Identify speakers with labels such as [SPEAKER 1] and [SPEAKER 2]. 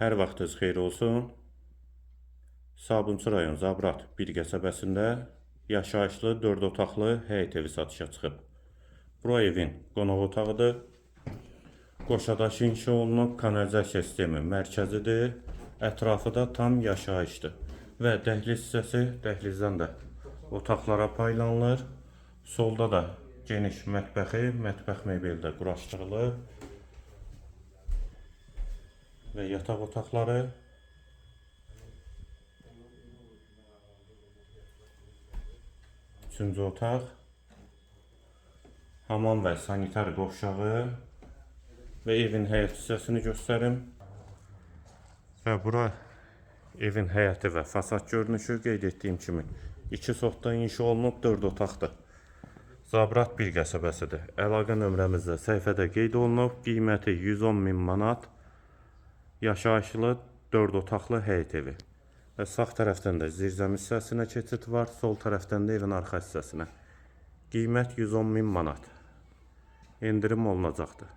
[SPEAKER 1] Hər vaxtınız xeyir olsun. Sabunçu rayon Zabrat bir qəsəbəsində yaşayışlı 4 otaqlı həyət evi satışa çıxıb. Bura evin qonaq otağıdır. Qoşadaş inşa olunub, kanalizasiya sistemi mərkəzidir. Ətrafı da tam yaşayışdır. Və dəhliz hissəsi dəhlizdən də otaqlara paylanılır. Solda da geniş mətbəxi, mətbəx mebeli də quraşdırılıb. Və yataq otaqları. Üçüncü otaq. Hamam və sanitar qovşağı və evin həyət hissəsini göstərim. Və bura evin həyəti və fasad görünüşü, qeyd etdiyim kimi 2 sotdan inşa olunub, 4 otaqdır. Zabrat bir qəsəbəsidir. Əlaqə nömrəmiz də səhifədə qeyd olunub. Qiyməti 110 min manat. Yaşayışlı 4 otaqlı həyət evi. Və sağ tərəfdən də zirzəmi hissəsinə keçid var, sol tərəfdən də evin arxa hissəsinə. Qiymət 110 min manat. Endirim olunacaqdır.